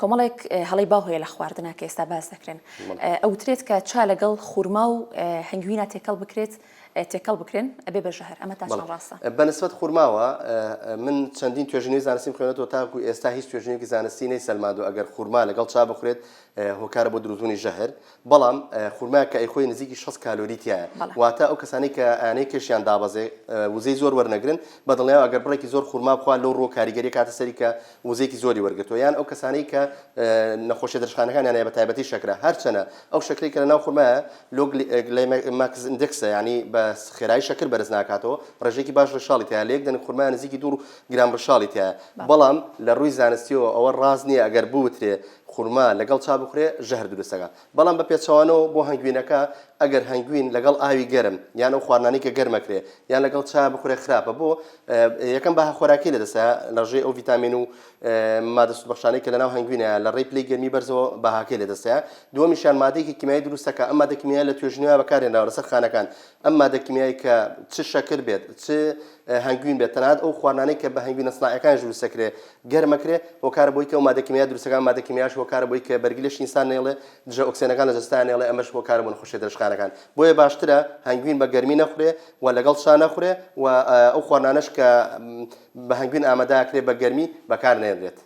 کۆمەڵێک هەڵەی باو هەیە لە خواردنا کە ئێستا باس دەکرێن. ئەوترێت کە چا لەگەڵ خورما و هەنگوینا تێکەڵ بکرێت تێکەڵ بکرێن ئەبێ بە ژەهر ئەمە تا چەند ڕاستە؟ بە نسبەت خورماوە من چەندین توێژینەوەی زانستیم خوێنێتەوە تاکو ئێستا هیچ توێژینەوەیەکی زانستی نەیسەلماندووە ئەگەر خورما لەگەڵ چا بخورێت هۆکارە بۆ دروستبوونی ژەهر بەڵام خورمایەک کە ئەیخۆی نزیکی 60 کالۆری تیایە واتە ئەو کەسانەی کە ئەیانەی کێشیان دابەزێ وزەی زۆر وەرنەگرن بە دڵنیایەوە ئەگەر بڕێکی زۆر خورما بخوا لەو ڕووە کاریگەری کاتە سەری کە وزەیەکی زۆری وەرگرتووە یان ئەو کەسانەی کە نەخۆشیە درێژخانەکانیان هەیە بە تایبەتی شەکرە هەرچەنە ئەو شەکرەی کە لەناو خورمایە low glycemic index ە یانی بە خێرایی شەکر بەرز ناکاتەوە ڕێژەیەکی باش ڕیشاڵی تیایە لە یەک دەنک خورمایە نزیکی دوو گرام ڕیشاڵی تیایە بەڵام لە ڕووی زانستیەوە ئەوە ڕاست نییە ئەگەر بوترێ خورما لەگەڵ چا بخورێ ژەهر دروست دەکات بەڵام بە پێچەوانەوە بۆ هەنگوینەکە ئەگەر هەنگوین لەگەڵ ئاوی گەرم یان ئەو خواردنانەی کە گەرمەکرێ یان لەگەڵ چا بخورێ خراپە بۆ یەکەم بەها خۆراکی لەدەستە لە ڕێی ئەو ڤیتامین و مادە سوودبەخشانەی کە لەناو هەنگوینە لە ڕێی پلەی گەرمی بەرزەوە بەهاکەی لەدەستەیە دووەمیشیان مادەیەکی کیمیایی دروست دەکات ئەم مادە کیمیایە لە توێژینەوە بەکارهێنراوە لەسەر خانەکان ئەم مادە کیمیایی کە چ شەکر بێت چ هەنگوین بێت تەنانەت ئەو خواردنانەی کە بە هەنگوینە سناعیەکانیش دروست دەکرێت گەرمەکرێ هۆکارە بۆی کە ئەو مادە کیمیایە دروست دەکات مادە کیمیایەش هۆکارە بۆی کە بەرگی لەشی ئینسان نەیڵێ دژە ئۆکسێنەکان لە جەستەیان نەیڵێ ئەمەش هۆکارە بۆ نەخۆشیە درێژخایەنەکان بۆیە باشترە هەنگوین بە گەرمی نەخورێ و لەگەڵ چا نەخورێ و ئەو خواردنانەش کە بە هەنگوین ئامادە ئەکرێ بە گەرمی بەکار نەهێنرێت.